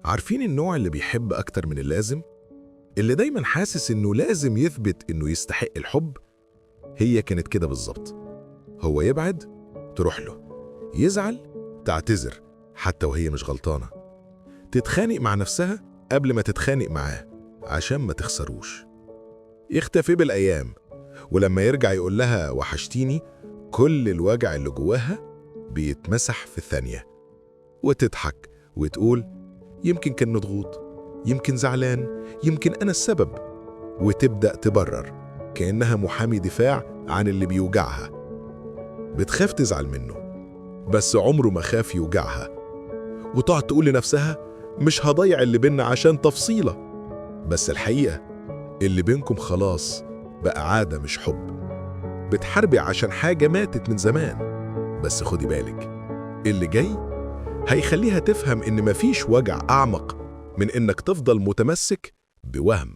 عارفين النوع اللي بيحب أكتر من اللازم؟ اللي دايما حاسس إنه لازم يثبت إنه يستحق الحب؟ هي كانت كده بالظبط. هو يبعد تروح له، يزعل تعتذر حتى وهي مش غلطانة، تتخانق مع نفسها قبل ما تتخانق معاه عشان ما تخسروش. يختفي بالأيام، ولما يرجع يقول لها وحشتيني، كل الوجع اللي جواها بيتمسح في الثانية، وتضحك وتقول يمكن كان مضغوط، يمكن زعلان، يمكن أنا السبب، وتبدأ تبرر كأنها محامي دفاع عن اللي بيوجعها. بتخاف تزعل منه، بس عمره ما خاف يوجعها، وتقعد تقول لنفسها مش هضيع اللي بينا عشان تفصيلة. بس الحقيقة اللي بينكم خلاص بقى عادة مش حب. بتحاربي عشان حاجة ماتت من زمان. بس خدي بالك، اللي جاي هيخليها تفهم إن مفيش وجع أعمق من إنك تفضل متمسك بوهم.